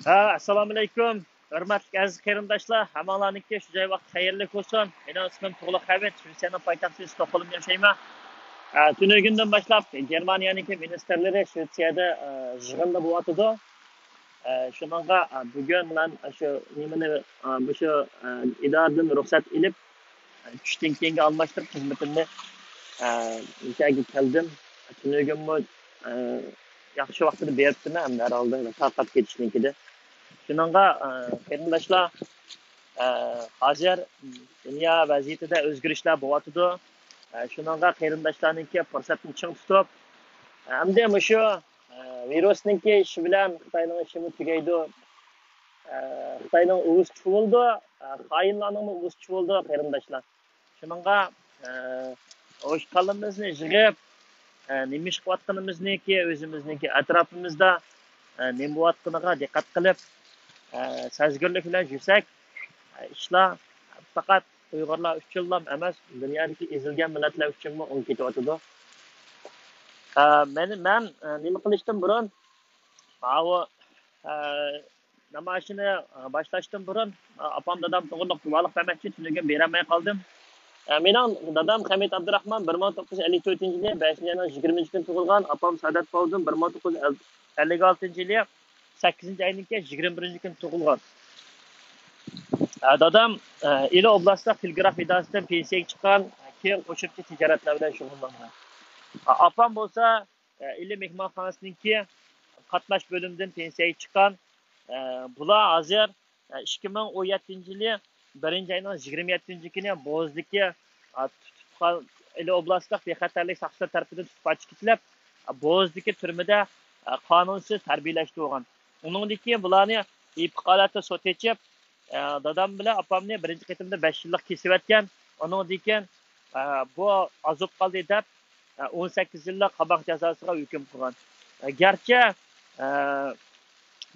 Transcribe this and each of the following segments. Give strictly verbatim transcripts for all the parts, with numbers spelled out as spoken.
ھە، ئەسسالامۇئەلەيكۇم. ھۆرمەتلىك ئەزىز قېرىنداشلار، ھەممىڭلارنىڭكى شۇ جاي ۋاقتى خەيرلىك بولسۇن. مېنىڭ ئىسمىم تۇغلۇق ھەمىت، شىۋېتسىيەنىڭ پايتەختى ستوكھولمدا ياشايمەن. ھە، تۈنۈگۈندىن باشلاپ گېرمانىيەنىڭكى مىنىستىرلىرى شىۋېتسىيەدە، ئە، يىغىندا بولۇۋاتىدۇ. ئە، شۇنىڭغا، ئە، بۈگۈن مەن شۇ نېمىنى، ئە، مۇشۇ، ئە، ئىدارىدىن رۇخسەت ئېلىپ، ئە، چۈشتىن كېيىنگە ئالماشتۇرۇپ خىزمىتىمنى، ئە، مۇشۇ يەرگە كەلدىم. تۈنۈگۈنمۇ، ئە، ياخشى ۋاقتىدا بېرىپتىمەن، ئەمدى ھەر ھالدا تارقاپ كېتىشنىڭكىدە. شۇنىڭغا، ئە، قېرىنداشلار، ئە، ھازىر دۇنيا ۋەزىيىتىدە ئۆزگىرىشلەر بولۇۋاتىدۇ. ئە، شۇنىڭغا قېرىنداشلارنىڭكى پۇرسەتنى چىڭ تۇتۇپ، ئەمدى مۇشۇ، ئە، ۋىرۇسنىڭكى ئىشى بىلەن خىتاينىڭ ئىشىمۇ تۈگەيدۇ. ئە، خىتاينىڭ ئۇۋىسى چۇۋۇلىدۇ، ئە، خائىنلارنىڭمۇ ئۇۋىسى چۇۋۇلىدۇ، قېرىنداشلار. شۇنىڭغا، ئە، ئۇشقانلىرىمىزنى يىغىپ، ئە، نېمە ئىش قىلىۋاتقىنىمىزنىكى، ئۆزىمىزنىڭكى ئەتراپىمىزدا، ئە، نېمە بولۇۋاتقىنىغا دىققەت قىلىپ، ئە، سەزگۈرلۈك بىلەن يۈرسەك، ئە، ئىشلار پەقەت ئۇيغۇرلار ئۈچۈنلا ئەمەس، دۇنيادىكى ئېزىلگەن مىللەتلەر ئۈچۈنمۇ ئوڭ كېتىۋاتىدۇ. ئە، مەن، مەن، ئە، نېمە قىلىشتىن بۇرۇن، ماۋۇ، ئە، نامايىشنى، ئە، باشلاشتىن بۇرۇن، ئە، ئاپام دادام توغرىلىق گۇۋاھلىق بەرمەكچى، تۈنۈگۈن بېرەلمەي قالدىم. ئە، مېنىڭ دادام خەمىت ئابدۇراخمان بىر مىڭ توققۇز يۈز ئەللىك تۆتىنچى يىلى بەشىنچى ئاينىڭ يىگىرمىنچى كۈنى تۇغۇلغان، ئاپام سائادەت باۋۇدۇن بىر مىڭ توققۇز يۈز ئەللىك ئالتىنچى يىلى سەككىزىنچى ئاينىڭكى يىگىرمە بىرىنچى كۈنى تۇغۇلغان. ئە، دادام، ئە، ئىلى ئوبلاستلىق تېلېگراف ئىدارىسىدىن پېنسىيەگە چىققان، كېيىن قوشۇمچە تىجارەتلەر بىلەن شۇغۇللانغان. ئە، ئاپام بولسا، ئە، ئىلى مېھمانخانىسىنىڭكى قاتناش بۆلۈمىدىن پېنسىيەگە چىققان. ئە، بۇلار ھازىر، ئە، ئىككى مىڭ ئون يەتتىنچى يىلى بىرىنچى ئاينىڭ يىگىرمە يەتتىنچى كۈنى بوزدىكى، ئە، تۇتقان ئىلى ئوبلاستلىق بىخەتەرلىك ساقچىلىرى تەرىپىدىن تۇتقاچ كېتىلىپ، ئە، بوزدىكى تۈرمىدە، ئە، قانۇنسىز تەربىيەلەشتۈرۈلگەن. ئۇنىڭدىن كېيىن بۇلارنى ئېيىپلىق ھالەتتە سوت ئېچىپ، ئە، دادام بىلەن ئاپامنى بىرىنچى قېتىمدا بەش يىللىق كېسىۋەتكەن. ئۇنىڭدىن كېيىن، ئە، بۇ ئازۇپ قالدى دەپ، ئە، ئون سەككىز يىللىق قاماق جازاسىغا ھۆكۈم قىلغان. ئە، گەرچە، ئە،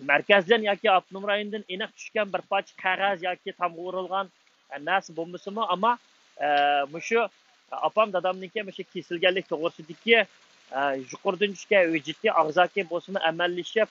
مەركەزدىن ياكى ئاپتونوم رايوندىن ئېنىق چۈشكەن بىر پارچە قەغەز ياكى تامغا ئۇرۇلغان، ئە، نەرسە بولمىسىمۇ، ئەمما، ئە، مۇشۇ ئاپام دادامنىڭكى مۇشۇ كېسىلگەنلىك توغرىسىدىكى، ئە، يۇقىرىدىن چۈشكەن ھۆججىتى ئاغزاكى بولسىمۇ ئەمەلىيلىشىپ،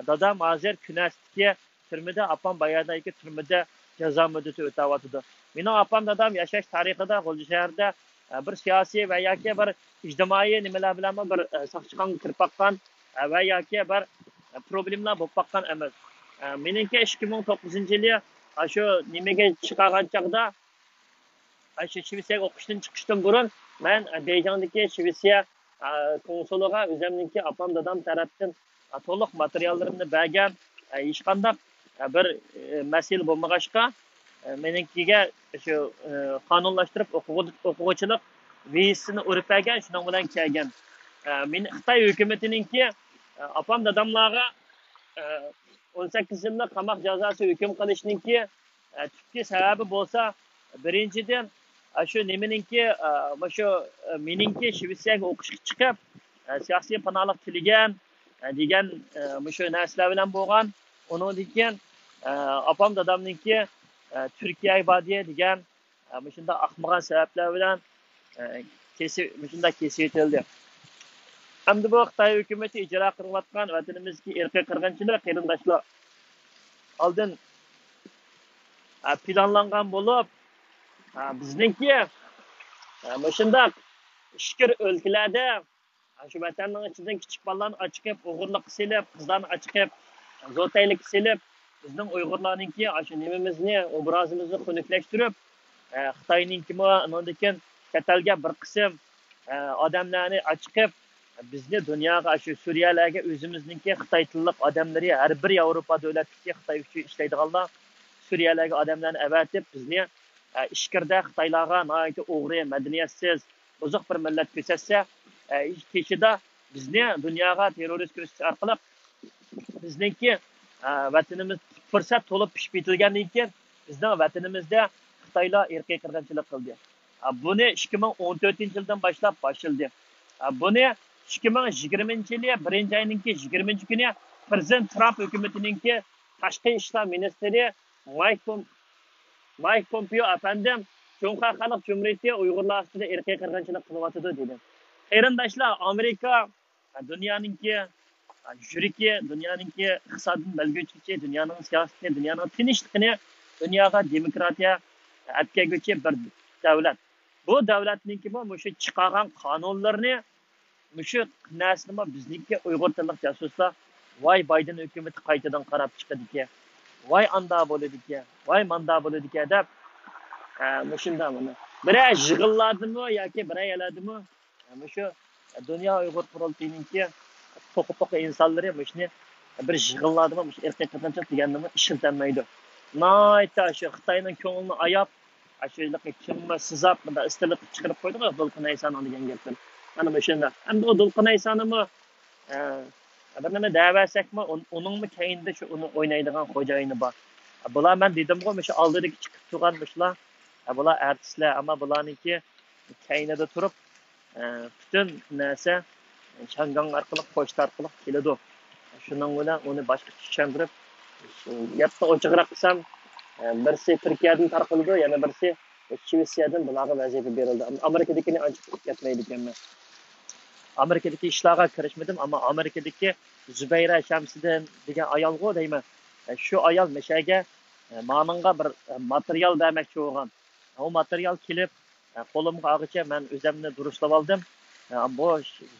دادام ھازىر كۈنەستىكى تۈرمىدە، ئاپام بايادىكى تۈرمىدە جازا مۇددىتى ئۆتەۋاتىدۇ. مېنىڭ ئاپام دادام ياشاش تارىخىدا غۇلجا شەھىرىدە، ئە، بىر سىياسىي ۋە ياكى بىر ئىجتىمائىي نېمىلەر بىلەنمۇ بىر، ئە، ساقچىخانىغا كىرىپ باققان، ئە، ۋە ياكى بىر، ئە، پروبلېمىلار بولۇپ باققان ئەمەس. ئە، مېنىڭكى ئىككى مىڭ توققۇزىنچى يىلى، ئە، شۇ نېمىگە چىقارغان چاغدا، ئە، شۇ شىۋېتسىيەگە ئوقۇشتىن چىقىشتىن بۇرۇن مەن، ئە، بېيجىڭدىكى شىۋېتسىيە، ئە، كونسۇلىغا ئۆزۈمنىڭكى ئاپام دادام تەرەپتىن، ئە، تولۇق ماتېرىياللىرىمنى بەرگەن. ئە، ھېچقانداق، ئە، بىر، ئە، مەسىلە بولمىغاچقا، ئە، مېنىڭكىگە شۇ، ئە، قانۇنلاشتۇرۇپ ئوقۇغۇ-، ئوقۇغۇچىلىق ۋىزىسىنى ئۇرۇپ بەرگەن، شۇنىڭ بىلەن كەلگەن. ئە، مېنى خىتاي ھۆكۈمىتىنىڭكى، ئە، ئاپام داداملارغا، ئە، ئون سەككىز يىللىق قاماق جازاسى ھۆكۈم قىلىشنىڭكى، ئە، تۈپكى سەۋەبى بولسا، بىرىنچىدىن، ئە، شۇ نېمىنىڭكى، ئە، مۇشۇ، ئە، مېنىڭكى شىۋېتسىيەگە ئوقۇشقا چىقىپ، ئە، سىياسىي پاناھلىق تىلىگەن، ئە، دېگەن، ئە، مۇشۇ نەرسىلەر بىلەن بولغان. ئۇنىڭدىن كېيىن، ئە، ئاپام دادامنىڭكى، ئە، تۈركىيەگە باردى دېگەن، ئە، مۇشۇنداق ئاقمىغان سەۋەبلەر بىلەن، ئە، كېسىپ، مۇشۇنداق كېسىۋېتىلدى. ئەمدى بۇ خىتاي ھۆكۈمىتى ئىجرا قىلىۋاتقان ۋەتىنىمىزدىكى ئىرقىي قىرغىنچىلىق، قېرىنداشلار، ئالدىن، ئە، پىلانلانغان بولۇپ، ئە، بىزنىڭكى، ئە، مۇشۇنداق ئىچكىرى ئۆلكىلەردە، ئە، شۇ ۋەتەننىڭ ئىچىدىن كىچىك بالىلارنى ئاچىقىپ، ئوغرىلىققا سېلىپ، قىزلارنى ئاچىقىپ، زوتەيلىككە سېلىپ، بىزنىڭ ئۇيغۇرلارنىڭكى ئاشۇ نېمىمىزنى، ئوبرازىمىزنى خۇنۈكلەشتۈرۈپ، ئە، خىتاينىڭكىمۇ، ئۇنىڭدىن كېيىن چەت ئەلگە بىر قىسىم، ئە، ئادەملەرنى ئاچىقىپ، بىزنى دۇنياغا، شۇ سۈرىيەلەرگە ئۆزىمىزنىڭكى خىتاي تىللىق ئادەملىرى، ھەر بىر ياۋروپا دۆلەتتىكى خىتاي ئۈچۈن ئىشلەيدىغانلار سۈرىيەلەرگە ئادەملەرنى ئەۋەتىپ، بىزنى، ئە، ئىچكىرىدە خىتايلارغا ناھايىتى ئوغرى، مەدەنىيەتسىز، بۇزۇق بىر مىللەت كۆرسەتسە، ئە، تېشىدا بىزنى دۇنياغا تېررورىست كۆرسىتىش ئارقىلىق بىزنىڭكى، ئە، ۋەتىنىمىز پۇرسەت تولۇپ پىشىپ يېتىلگەندىن كېيىن، بىزنىڭ ۋەتىنىمىزدە خىتايلار ئىرقىي قىرغىنچىلىق قىلدى. ئە، بۇنى ئىككى مىڭ ئون تۆتىنچى يىلدىن باشلاپ باشلىدى. ئە، بۇنى ئىككى مىڭ يىگىرمىنچى يىلى بىرىنچى ئاينىڭكى يىگىرمىنچى كۈنى پىرېزىدېنت ترامپ ھۆكۈمىتىنىڭكى تاشقى ئىشلار مىنىستىرى مايك پوم-، مايك پومپېئو ئەپەندىم جۇڭخۇا خەلق جۇمھۇرىيىتى ئۇيغۇرلار ئۈستىدە ئىرقىي قىرغىنچىلىق قىلىۋاتىدۇ دېدى. قېرىنداشلار، ئامېرىكا دۇنيانىڭكى يۈرىكى، دۇنيانىڭكى ئىقتىسادىنى بەلگىلىگۈچى، دۇنيانىڭ سىياسىتىنى، دۇنيانىڭ تىنچلىقىنى، دۇنياغا دېموكراتىيە ئەپكەلگۈچى بىر دۆلەت. بۇ دۆلەتنىڭكىمۇ مۇشۇ چىقارغان قانۇنلىرىنى، مۇشۇ نەرسىنىمۇ بىزنىڭكى ئۇيغۇر تىللىق جاسۇسلار، ۋاي بايدېن ھۆكۈمىتى قايتىدىن قاراپ چىقىدىكەن، ۋاي ئاندا بولىدىكەن، ۋاي ماندا بولىدىكەن دەپ، ئە، مۇشۇنداق مانا بىرەر يىغىنلاردىمۇ ياكى بىرەر يەرلەردىمۇ مۇشۇ دۇنيا ئۇيغۇر قۇرۇلتىيىنىڭكى توقا-توقا ئىنسانلىرى مۇشۇنى بىر يىغىنلاردىمۇ مۇشۇ ئىرقىي قىرغىنچىلىق دېگەننىمۇ ئىشلىتەلمەيدۇ. ناھايىتى شۇ خىتاينىڭ كۆڭلىنى ئاياپ، شۇ كىممۇ سىزاپ، مۇنداق ئىستىل قىلىپ چىقىرىپ قويدىغۇ دولقۇن ئەيسانىڭ دېگەن گەپلىرى. مانا مۇشۇنداق. ئەمدى ئۇ دولقۇن ئەيسانىمۇ، ئە، بىر نېمە دەۋەرسەكمۇ، ئۇن-، ئۇنىڭمۇ كەينىدە شۇ ئۇنى ئوينايدىغان خوجايىنى بار. بۇلار مەن دېدىمغۇ، مۇشۇ ئالدىدىكى چىقىپ تۇرغان مۇشۇلار، ئە، بۇلار ئارتىسلار، ئەمما بۇلارنىڭكى كەينىدە تۇرۇپ، ئە، پۈتۈن نەرسە شياڭگاڭ ئارقىلىق، پوچتا ئارقىلىق كېلىدۇ. شۇنىڭ بىلەن ئۇنى باشقىچە چۈشەندۈرۈپ، يەتتە ئوچۇقراق قىلسام، ئە، بىرسى تۈركىيەدىن تارقىلىدۇ، يەنە بىرسى شىۋېتسىيەدىن بۇلارغا ۋەزىپە بېرىلدى. ئامېرىكىدىكىنى ئانچە ئۇقۇپ كەتمەيدىكەنمەن. ئامېرىكىدىكى ئىشلارغا كىرىشمىدىم، ئەمما ئامېرىكىدىكى زۇبەيرە شەمسىدىن دېگەن ئايالغۇ دەيمەن. شۇ ئايال مەشەگە، مانىڭغا بىر ماتېرىيال بەرمەكچى بولغان. ئۇ ماتېرىيال كېلىپ، قولۇمغا ئالغىچە مەن ئۆزۈمنى دۇرۇسلاپ ئالدىم. بۇ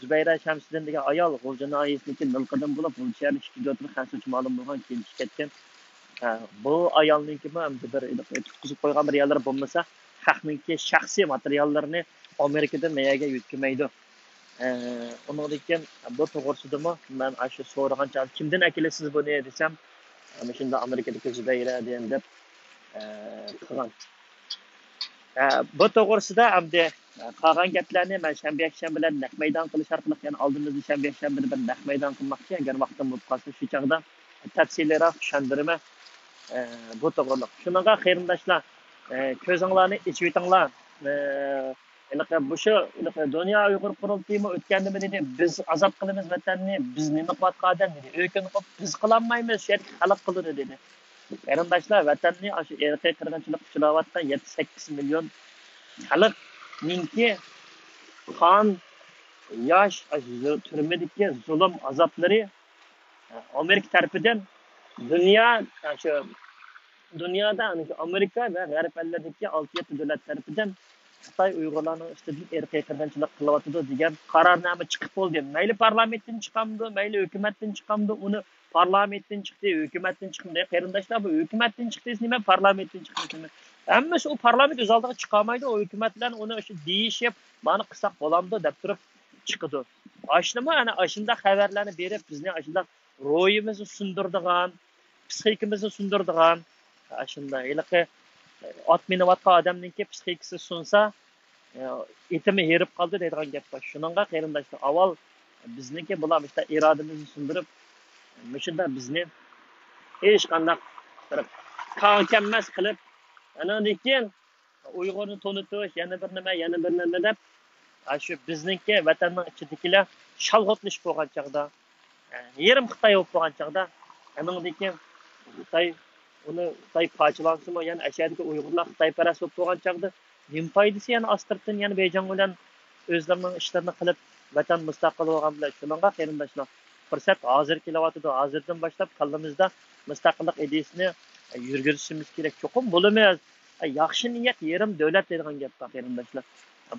زۇبەيرە شەمسىدىن دېگەن ئايال غۇلجا ناھىيەسىدىكى نىلقىدىن بولۇپ، غۇلجا شەھىرىنىڭ ئىككى دۆلىتىنىڭ خەنزۇچە مالۇم بولغان كېلىشىپ كەتكەن. بۇ ئايالنىڭكىمۇ ئەمدى بىر تۇتقۇزۇپ قويغان بىر يەرلىرى بولمىسا، خەقنىڭكى شەخسىي ماتېرىياللىرىنى ئامېرىكىدىن مەيەگە يۆتكىمەيدۇ. ئۇنىڭدىن كېيىن بۇ توغرىسىدىمۇ مەن ئاشۇ سورىغان چاغدا، كىمدىن ئەكېلىسىز بۇنى دېسەم، مۇشۇنداق ئامېرىكىدىكى زۇبەيرەدىن دەپ قىلغان. بۇ توغرىسىدا ئەمدى قالغان گەپلەرنى مەن شەنبە، يەكشەنبىلەردە نەق مەيدان قىلىش ئارقىلىق، يەنە ئالدىمىزدا شەنبە، يەكشەنبىدە بىر نەق مەيدان قىلماقچى. ئەگەر ۋاقتىم بولۇپ قالسا، شۇ چاغدا تەپسىلىيراق چۈشەندۈرىمەن، ئە، بۇ توغرىلىق. شۇنىڭغا قېرىنداشلار، ئە، كۆزۈڭلارنى ئېچىۋېتىڭلار. ئە، ھېلىقى مۇشۇ، ھېلىقى دۇنيا ئۇيغۇر قۇرۇلتىيىمۇ ئۆتكەندە نېمە دېدى؟ بىز ئازاد قىلىمىز ۋەتەننى، بىز نېمە قىلىۋاتقان ئادەم دېدى. ئۆكۈنۈپ، بىز قىلالمايمىز، شۇ يەردىكى خەلق قىلىدۇ دېدى. قېرىنداشلار، ۋەتەننى ئاشۇ ئىرقىي قىرغىنچىلىققا ئۇچراۋاتقان يەتتە، سەككىز مىليون خەلقنىڭكى قان، ياش، ئاشۇ تۈرمىدىكى زۇلۇم، ئازابلىرى ئامېرىكا تەرىپىدىن دۇنيا، شۇ دۇنيادا، ئامېرىكا ۋە غەرب ئەللىرىدىكى ئالتە يەتتە دۆلەت تەرىپىدىن خىتاي ئۇيغۇرلارنىڭ ئۈستىدىن ئىرقىي قىرغىنچىلىق قىلىۋاتىدۇ دېگەن قارارنامە چىقىپ بولدى. مەيلى پارلامېنتتىن چىقامدۇ، مەيلى ھۆكۈمەتتىن چىقامدۇ، ئۇنى پارلامېنتتىن چىقتى، ھۆكۈمەتتىن چىقمىدى. قېرىنداشلار، بۇ ھۆكۈمەتتىن چىقتى دېسە نېمە، پارلامېنتتىن چىقتى دېسە نېمە؟ ھەممىسى ئۇ پارلامېنت ئۆزى ئالدىغا چىقالمايدۇ، ئۇ ھۆكۈمەت بىلەن ئۇنى ئاشۇ دېيىشىپ، مانى قىلساق بولامدۇ دەپ تۇرۇپ چىقىدۇ. ئاشۇنىمۇ ئەنە ئاشۇنداق خەۋەرلەرنى بېرىپ، بىزنى ئاشۇنداق روھىمىزنى سۇندۇرىدىغان، پسىخىكىمىزنى سۇندۇرىدىغان، ئاشۇنداق ھېلىقى ئات مىنىۋاتقان ئادەمنىڭكى پسىخىكىسى سۇنسا، ئېتىمى ھېرىپ قالدى دەيدىغان گەپ بار. شۇنىڭغا قېرىنداشلار، ئاۋۋال بىزنىڭكى بۇلار مۇشۇنداق ئىرادىمىزنى سۇندۇرۇپ، مۇشۇنداق بىزنى ھېچقانداق بىر كاڭ كەممەس قىلىپ، ئاندىن كېيىن ئۇيغۇرنى تونۇتۇش، يەنە بىر نېمە، يەنە بىر نېمە دەپ، ئاشۇ بىزنىڭكى ۋەتەننىڭ ئىچىدىكىلەر شالغۇتلىشىپ بولغان چاغدا، يېرىم خىتاي بولۇپ بولغان چاغدا، ئانىڭدىن كېيىن خىتاي، ئۇنى خىتاي پارچىلانسىمۇ، يەنە ئەشەدىكى ئۇيغۇرلار خىتايپەرەس بولۇپ بولغان چاغدا، نېمە پايدىسى يەنە ئاستىرتىن يەنە بېيجىڭ بىلەن ئۆزلىرىنىڭ ئىشلىرىنى قىلىپ، ۋەتەن مۇستەقىل بولغان بىلەن؟ شۇنىڭغا قېرىنداشلار، پۇرسەت ھازىر كېلىۋاتىدۇ. ھازىردىن باشلاپ كاللىمىزدا مۇستەقىللىق ئىدىيىسىنى يۈرگۈزۈشىمىز كېرەك. چوقۇم بولىمىز. ياخشى نىيەت يېرىم دۆلەت دەيدىغان گەپ بار، قېرىنداشلار.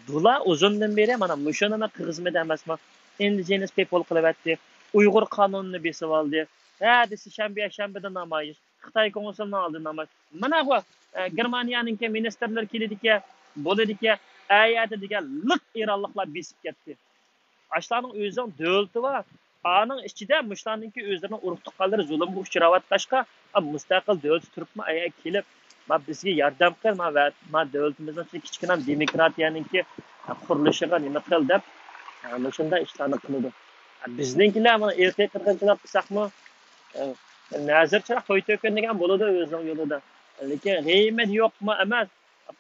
بۇلار ئۇزۇندىن بېرى مانا مۇشۇنىمۇ قىلغۇزمىدى ئەمەسمۇ؟ ئىندىجېنس پىپل قىلىۋەتتى، ئۇيغۇر قانۇنىنى بېسىۋالدى. ھە دېسە شەنبە، يەكشەنبىدە نامايىش، خىتاي كونسۇلىنىڭ ئالدىدا نامايىش. مانا بۇ، ئە، گېرمانىيەنىڭكى مىنىستىرلىرى كېلىدىكەن، بولىدىكەن، ئەيەردە دېگەن لىق ئىرانلىقلار بېسىپ كەتتى. ئاشۇلارنىڭ ئۆزىنىڭ دۆلىتى بار. ئانىڭ ئىچىدە مۇشۇلارنىڭكى ئۆزلىرىنىڭ ئۇرۇق تۇغقانلىرى زۇلۇمغا ئۇچراۋاتقاچقا، ئا، مۇستەقىل دۆلىتى تۇرۇپمۇ، ئەگەر كېلىپ، ما بىزگە ياردەم قىل، ما ۋە ما دۆلىتىمىزنىڭ ئىچىدە كىچىككىنە دېموكراتىيەنىڭكى قۇرۇلۇشىغا نېمە قىل دەپ، مۇشۇنداق ئىشلارنى قىلىدۇ. بىزنىڭكىلەر مانا ئىرقىي قىرغىنچىلىق قىلساقمۇ، نەزىر چىراغ توي تۆكۈن دېگەن بولىدۇ ئۆزىنىڭ يولىدا. لېكىن غەيرىيمەت يوقمۇ ئەمەس،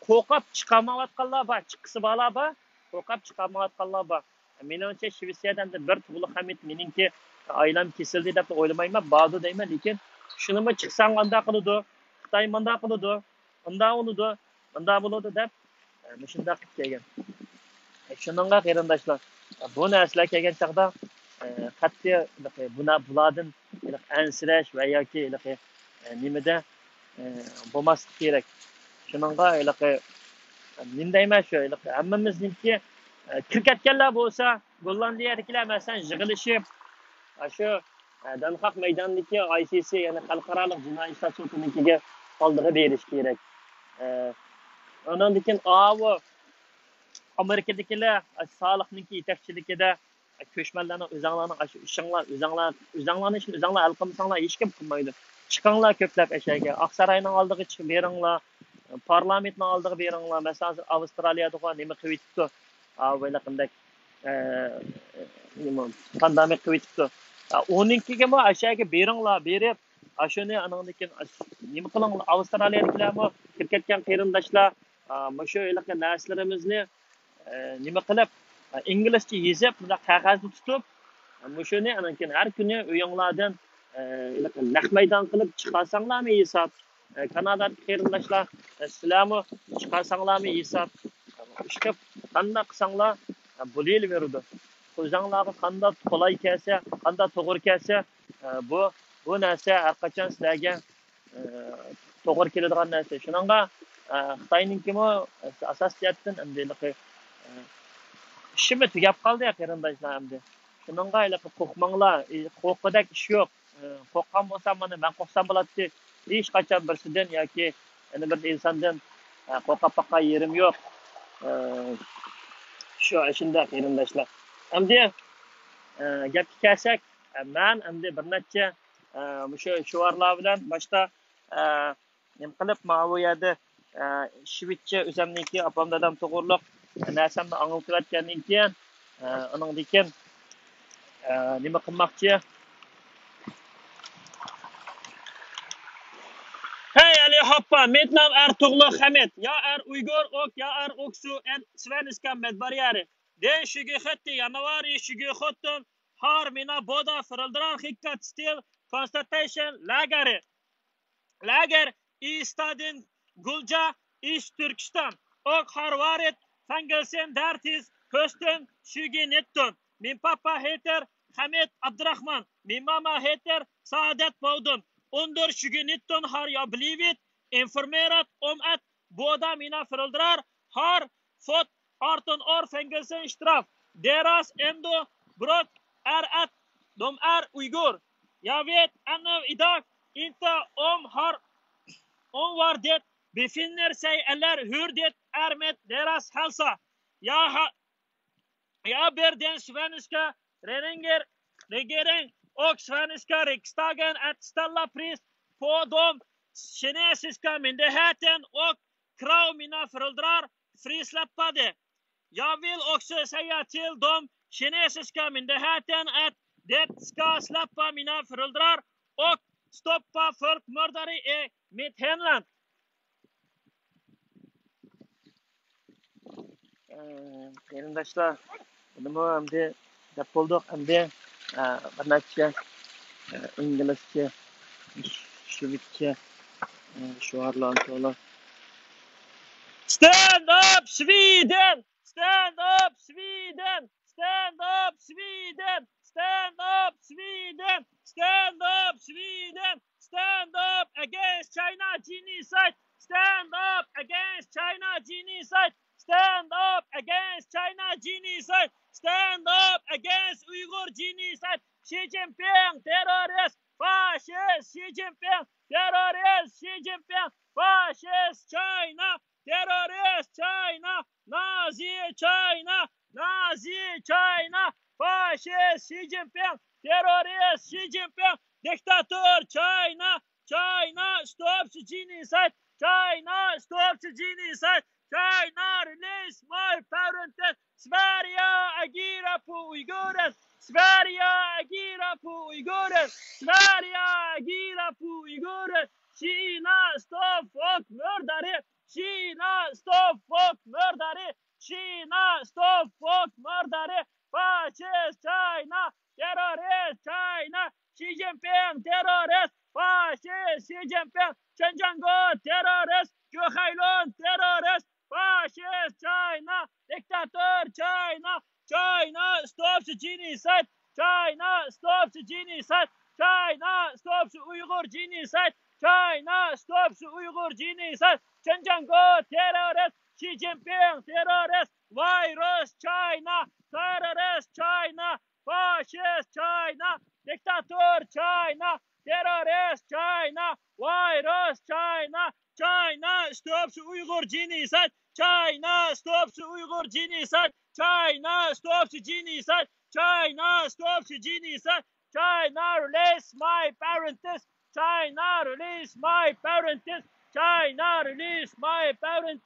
قورقۇپ چىقالمايۋاتقانلار بار، چىققۇسى بارلار بار، قورقۇپ چىقالمايۋاتقانلار بار. مېنىڭچە، شىۋېتسىيەدە ئەمدى بىر تۇغلۇق خەمىت مېنىڭكى ئائىلەم كېسىلدى دەپلا ئويلىمايمەن، باردۇ دەيمەن، لېكىن شۇنىمۇ چىقساڭ ئانداق قىلىدۇ، خىتاي مانداق قىلىدۇ، ئۇنداق بولىدۇ، مۇنداق بولىدۇ دەپ، مۇشۇنداق قىلىپ كەلگەن. شۇنىڭغا قېرىنداشلار، بۇ نەرسىلەر كەلگەن چاغدا، قەتئىي ھېلىقى بۇنا-، بۇلاردىن ھېلىقى ئەنسىرەش ۋە ياكى ھېلىقى، ئە، نېمىدە، ئە، بولماسلىق كېرەك. شۇنىڭغا ھېلىقى، نېمە دەيمەن، شۇ ھېلىقى ھەممىمىزنىڭكى، ئە، كىرىپ كەتكەنلەر بولسا، گوللاندىيەدىكىلەر مەسىلەن يىغىلىشىپ، ئاشۇ، ئە، دەنخاق مەيدانىدىكى ئاي سى سى، يەنى خەلقئارالىق جىنايى ئىشلار سوتىنىڭكىگە ئالدىغا بېرىش كېرەك. ئە، ئۇنىڭدىن كېيىن ئاۋۇ ئامېرىكىدىكىلەر، ئاشۇ سالىھنىڭكى يېتەكچىلىكىدە كۆچمەنلەرنىڭ ئۆزەڭلارنىڭ ئاشۇ ئىشىڭلار، ئۆزەڭلار، ئۆزەڭلارنىڭ ئىشىنى ئۆزەڭلار ھەل قىلمىساڭلار، ھېچكىم قىلمايدۇ. چىقىڭلار كۆپلەپ ئەشەگە. ئاقساراينىڭ ئالدىغا چىقىپ بېرىڭلار. پارلامېنتنىڭ ئالدىغا بېرىڭلار. مەسىلەن، ھازىر ئاۋسترالىيەدىغۇ نېمە قىلىۋېتىپتۇ؟ ئا، ھېلىقىندەك، ئە، نېمە، پاندېمىك قىلىۋېتىپتۇ. ئا، ئۇنىڭكىگىمۇ ئەشەگە بېرىڭلار، بېرىپ، ئاشۇنى ئانىڭدىن كېيىن ئاش-، نېمە قىلىڭلار، ئاۋسترالىيەدىكىلەرمۇ كىرىپ كەتكەن قېرىنداشلار، ئا، مۇشۇ ھېلىقى نەرسىلىرىمىزنى ئە، نېمە قىلىپ، ئە، ئىنگلىزچە يېزىپ، مۇنداق قەغەزدە تۇتۇپ، ئە، مۇشۇنى ئانان كېيىن ھەر كۈنى ئۆيۈڭلاردىن، ئە، ھېلىقى نەق مەيدان قىلىپ چىقارساڭلارمۇ ھېساب. ئە، كانادادىكى قېرىنداشلار، ئە، سىلەرمۇ چىقارساڭلارمۇ ھېساب. ئىشقىپ قانداق قىلساڭلار، ئە، بولۇۋېرىدۇ. ئۆزۈڭلارغا قانداق قولاي كەلسە، قانداق توغرا كەلسە، ئە، بۇ، بۇ نەرسە ھەر قاچان سىلەرگە ئە، توغرا كېلىدىغان نەرسە. شۇنىڭغا، ئە، خىتاينىڭكىمۇ ئاساسىي جەھەتتىن ئەمدى ھېلىقى، ئە، ئىشىمۇ تۈگەپ قالدى يا قېرىنداشلار ئەمدى. شۇنىڭغا ھېلىقى قورقماڭلار، ئى، قورققۇدەك ئىش يوق. ئە، قورققان بولسام مانا مەن قورقسام بولاتتى. ھېچقاچان بىرسىدىن ياكى يەنە بىر ئىنساندىن، ئە، قورقۇپ باققان يېرىم يوق. ئە، شۇ، شۇنداق قېرىنداشلار. ئەمدى، ئە، گەپكە كەلسەك، ئە، مەن ئەمدى بىر نەچچە، ئە، مۇشۇ شوئارلار بىلەن باشتا ئە، نېمە قىلىپ، ماۋۇ يەردە، ئە، شىۋېتچە ئۆزەمنىڭكى ئاپام دادام توغرۇلۇق نەرسەمنى ئاڭلىتىۋەتكەندىن كېيىن، ئە، ئۇنىڭدىن كېيىن، ئە، نېمە قىلماقچى؟ Hej allihopa, mitt namn är Tug'luq Hamid. Jag är uigur och jag är också en svenska medborgare. Den tjugosjätte januari tjugosjutton har mina båda föräldrar skickats till koncentrationlägret. Läger i staden Gulja i Turkistan och har varit fängelsen där tills hösten tjugonitton. Min pappa heter Hamid Abdrahman, min mamma heter Saadet Baudun. Under tjugonitton har jag blivit informerad om att båda mina föräldrar har fått arton år fängelsestraff. Deras enda brott är att de är uigur. Jag vet ännu idag inte om har, om var de befinner sig eller hur det är med deras hälsa. Jag har, jag ber den svenska regenger-, regering och svenska riksdagen att ställa press på de kinesiska myndigheten och krav mina föräldrar frisläppade. Jag vill också säga till de kinesiska myndigheten att de ska släppa mina föräldrar och stoppa folkmördare i mitt hemland. ئە، قېرىنداشلار، بۇنىمۇ ئەمدى دەپ بولدۇق. ئەمدى، ئە، بىر نەچچە، ئە، ئىنگلىزچە، شۋېدچە، ئە، شوئارلارنى تولا. Stand up Sweden! Stand up Sweden! Stand up Sweden! Stand up Sweden! Stand up Sweden! Stand up against China genocide! Stand up against China genocide! Stand up against China genocide! Stand up against Uyghur genocide! Xi Jinping terrorist! Fascist! Xi Jinping terrorist! Xi Jinping fascist! China terrorist! China Nazi China! Nazi China! Fascist Xi Jinping! Terrorist Xi Jinping! Diktator China! China stops genocide! China stops genocide! China release my parental! Sverige agerar på uigurer! Sverige agerar på uigurer! Sverige agerar på uigurer! Kina stopp folkmördare! Kina stopp folkmördare! Kina stopp folkmördare! Fascist China! Terrorist China! Xi Jinping terrorist! Fascist Xi Jinping! Xinjiang terrorist! Zhu Hailun terrorist! Fascist China! Diktator China! China stops genocide! China Xi Jinping terrorist, virus China, terrorist China, fascist China, diktator China, terrorist China, virus China, China stops Uyghur genocide, China stops Uyghur genocide, China stops genocide, China stops genocide, China release my parents, China release my parents, China release my parents,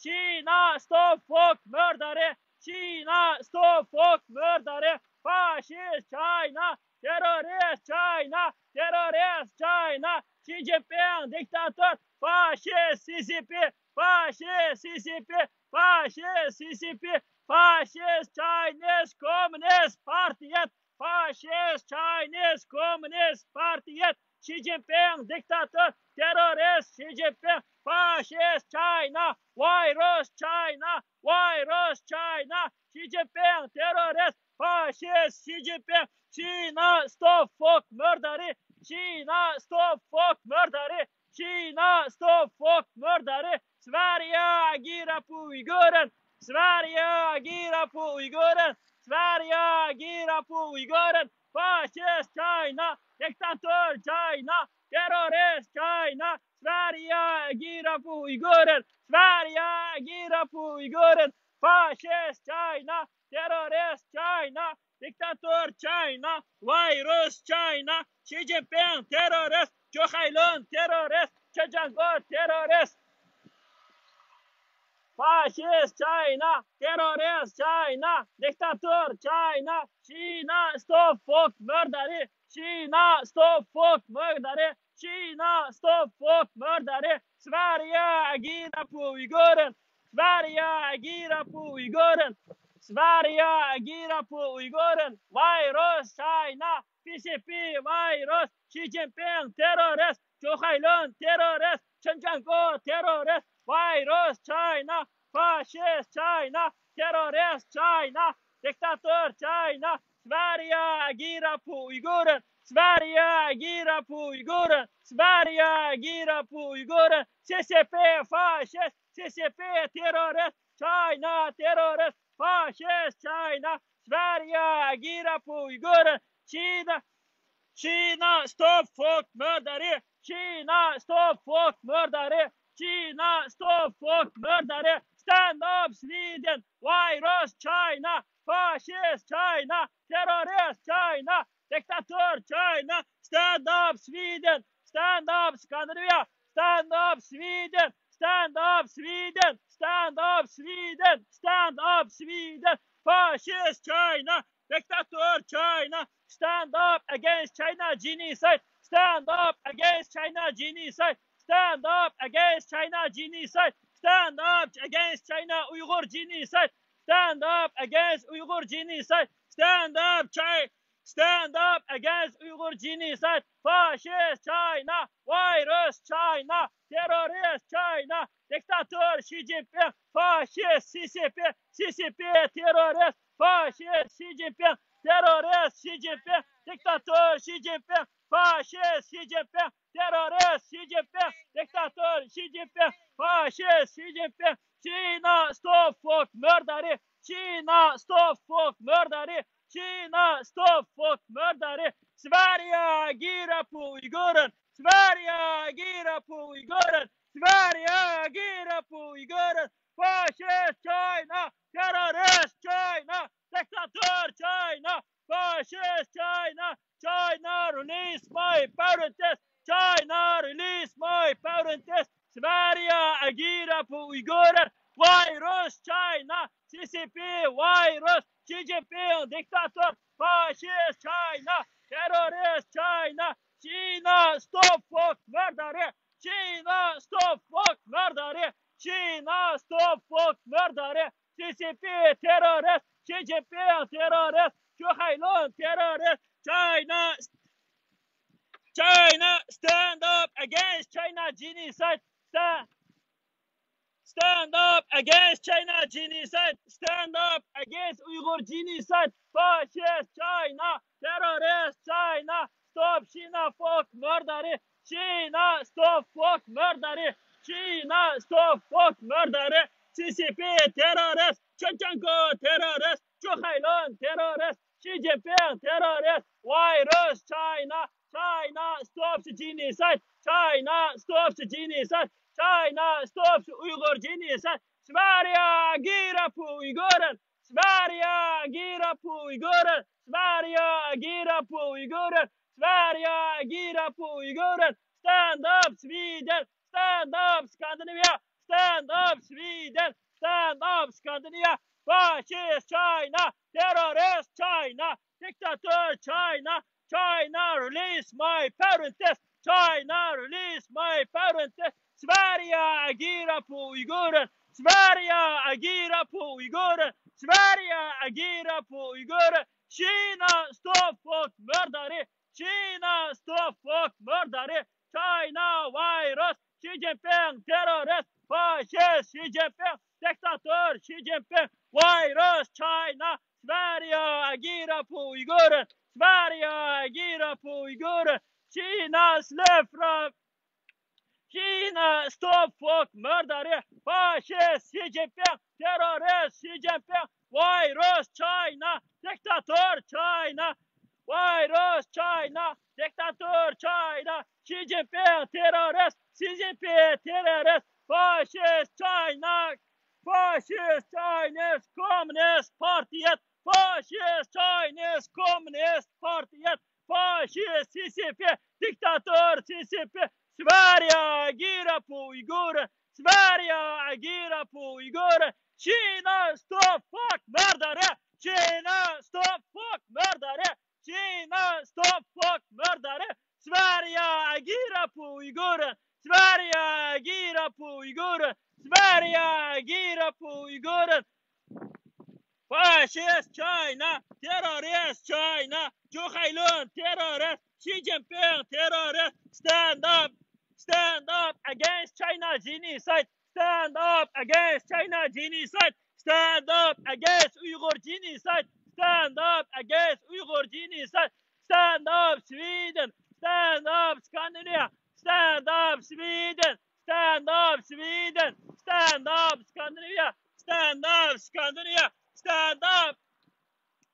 China stop folk murder, China stop folk murder, fascist China, terrorist China, terrorist China, Xi Jinping diktator, fascist C C P, fascist C C P, fascist C C P, fascist Chinese Communist Party, fascist Chinese Communist Party, Xi Jinping diktator, terrorist Xi Jinping, fascist China, virus China, virus China, Xi Jinping terrorist, fascist Xi Jinping, China stop folk murder, China stop folk murder, China stop folk murder, Sverige agerar på Uiguren, Sverige agerar på Uiguren, Sverige agerar på Uiguren, fascist China, diktator China, terrorist China, Sverige agerar på Uiguren, Sverige agerar på Uiguren, fascist China, terrorist China, diktator China, virus China, Xi Jinping terrorist, Zhou Hailun terrorist, Chen Jianguo terrorist, fascist China, terrorist China, diktator China, China stop folk murder, China stop folk murder, China stop folk murder, Sverige agerar på Uiguren, Sverige agerar på Uiguren, Sverige agerar på Uiguren, virus China, P C P virus, Xi Jinping terrorist, Zhou Hailun terrorist, Chen Jianguo terrorist, virus China, fascist China, terrorist China, diktator China, Sverige agerar på Uiguren, Sverige agerar på Uiguren, Sverige agerar på Uiguren, C C P fascist, C C P terrorist, China terrorist, fascist China, Sverige agerar på Uiguren, China, China stop folk murder, China stop folk murder, China stop folk murder, stand up Sweden, virus China, fascist China, terrorist China, diktator China, stand up Sweden, stand up Scandinavia, stand up Sweden, stand up Sweden, stand up Sweden, stand up Sweden, fascist China, diktator China, stand up against China genocide, stand up against China genocide, stand up against China genocide, stand up against China Uyghur genocide, stand up against Uyghur genocide, stand up China, stand up against Uyghur genocide, fascist China, virus China, terrorist China, diktator Xi Jinping, fascist C C P, C C P terrorist, fascist Xi Jinping, terrorist Xi Jinping, diktator Xi Jinping, fascist Xi Jinping, terrorist Xi Jinping, diktator Xi Jinping, fascist Xi Jinping, China stop folk murder, China stop folk murder, China stop folk murder, Sverige agerar på Uiguren, Sverige agerar på Uiguren, Sverige agerar på Uiguren, fascist China, terrorist China, diktator China, fascist China, China release my parents, China release my parents, Sverige agerar på Uiguren, virus China, C C P virus, Xi Jinping diktator, fascist China, terrorist China, China stop folk murder, China stop folk murder, China stop folk murder, C C P terrorist, Xi Jinping terrorist, Zhou Hailun terrorist, China, China stand up against China genocide, stand, stand up against China genocide, stand up against Uyghur genocide, fascist China, terrorist China, stop China folk murder, China stop folk murder, China stop folk murder, سىسىپى تېررورىست، چېچەنكو تېررورىست، جۇخەيلۇن تېررورىست، شى جىنپىڭ تېررورىست، ۋايرۇس چاينا، چاينا ستوپس جېنىسايد، چاينا ستوپس جېنىسايد، چاينا ستوپس ئۇيغۇر جېنىسايد، سىبېرىيە ئاگىرا پۇ ئۇيغۇرىن، سىبېرىيە ئاگىرا پۇ ئۇيغۇرىن، سىبېرىيە ئاگىرا پۇ ئۇيغۇرىن، سىبېرىيە ئاگىرا پۇ ئۇيغۇرىن، ستاند ئاپ سۋىدېن، ستاند ئاپ سكاندىناۋىيە، ستاند ئاپ سۋىدېن، ستاند ئاپ سكاندىناۋىيە، فاشىست چاينا، تېررورىست چاينا، دىكتاتور چاينا، چاينا رېلىز ماي پېرېنتس، چاينا رېلىز ماي پېرېنتس، سىبېرىيە ئاگىرا پۇ ئۇيغۇرىن، سىبېرىيە ئاگىرا پۇ ئۇيغۇرىن، سىبېرىيە ئاگىرا پۇ ئۇيغۇرىن، شىنا ستوپ فوك مۇردارى، شىنا ستوپ فوك مۇردارى، چاينا ۋايرۇس، شى جىنپىڭ تېررورىست، فاشىست شى جىنپىڭ، دىكتاتور شى جىنپىڭ، ۋايرۇس چاينا، سىبېرىيە ئاگىرا پۇ ئۇيغۇرىن، سىبېرىيە ئاگىرا پۇ ئۇيغۇرىن، شىنا سلېفرا، شىنا ستوپ فوك مۇردارى، فاشىست شى جىنپىڭ، تېررورىست شى جىنپىڭ، ۋايرۇس چاينا، دىكتاتور چاينا، ۋايرۇس چاينا، دىكتاتور چاينا، شى جىنپىڭ تېررورىست، سىسىپى تېررورىست، فاشىست چاينا، فاشىست چاينىز كوممۇنىست پارتىيەت، فاشىست چاينىز كوممۇنىست پارتىيەت، فاشىست سىسىپى، دىكتاتور سىسىپى، سىبېرىيە ئاگىرا پۇ ئۇيغۇرىن، سىبېرىيە ئاگىرا پۇ ئۇيغۇرىن، شىنا ستوپ فوك مۇردارى، شىنا ستوپ فوك مۇردارى، شىنا ستوپ فوك مۇردارى، سىبېرىيە ئاگىرا پۇ ئۇيغۇرىن، سىبېرىيە ئاگىرا پۇ ئۇيغۇرىن، سىبېرىيە ئاگىرا پۇ ئۇيغۇرىن، فاشىست چاينا، تېررورىست چاينا، جۇخەيلۇن تېررورىست، شى جىنپىڭ تېررورىست، ستاند ئاپ، ستاند ئاپ ئەگەينست چاينا جېنىسايد، ستاند ئاپ ئەگەينست چاينا جېنىسايد، ستاند ئاپ ئەگەينست ئۇيغۇر جېنىسايد، ستاند ئاپ ئەگەينست ئۇيغۇر جېنىسايد، ستاند ئاپ سۋىدېن، ستاند ئاپ سكاندىناۋىيە، ستاند ئاپ سۋىدېن، ستاند ئاپ سۋىدېن، ستاند ئاپ سكاندىناۋىيە، ستاند ئاپ سكاندىناۋىيە، ستاند ئاپ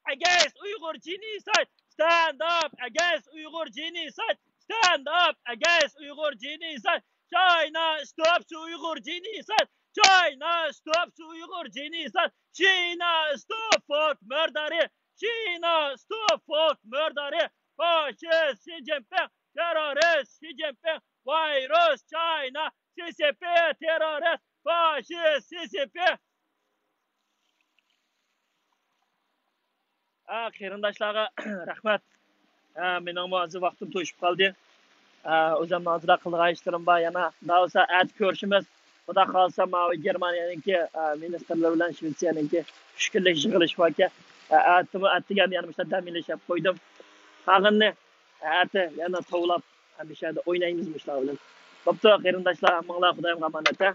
ئەگەينست ئۇيغۇر جېنىسايد، ستاند ئاپ ئەگەينست ئۇيغۇر جېنىسايد، ستاند ئاپ ئەگەينست ئۇيغۇر جېنىسايد، چاينا ستوپس ئۇيغۇر جېنىسايد، چاينا ستوپس ئۇيغۇر جېنىسايد، شىنا ستوپ فوك مۇردارى، شىنا ستوپ فوك مۇردارى، فاشىست شى جىنپىڭ، تېررورىست شى جىنپىڭ، ۋايرۇس چاينا، سىسىپى تېررورىست، فاشىست سىسىپى. ھە، قېرىنداشلارغا رەھمەت. ھە، مېنىڭمۇ ھازىر ۋاقتىم توشۇپ قالدى. ھە، ئۆزۈمنىڭ ھازىرلا قىلىدىغان ئىشلىرىم بار يەنە. دەۋالسا ئەتە كۆرۈشىمىز. خۇدا خالىسا ماۋۇ گېرمانىيەنىڭكى، ھە، مىنىستىرلىرى بىلەن شۋېتسىيەنىڭكى ئۈچ كۈنلۈك يىغىلىشى باركەن. ھە، ئەتىمۇ ئەتىگەن يەنە مۇشۇ دەم ئېلىش دەپ قويدۇم. قالغىنىنى ئەتە يەنە توۋلاپ، ھەمىشە ئوينايمىز مۇشۇلار بىلەن. بوپتۇ، قېرىنداشلار، ھەممىڭلار خۇدايىمغا ئامانەت، ھە.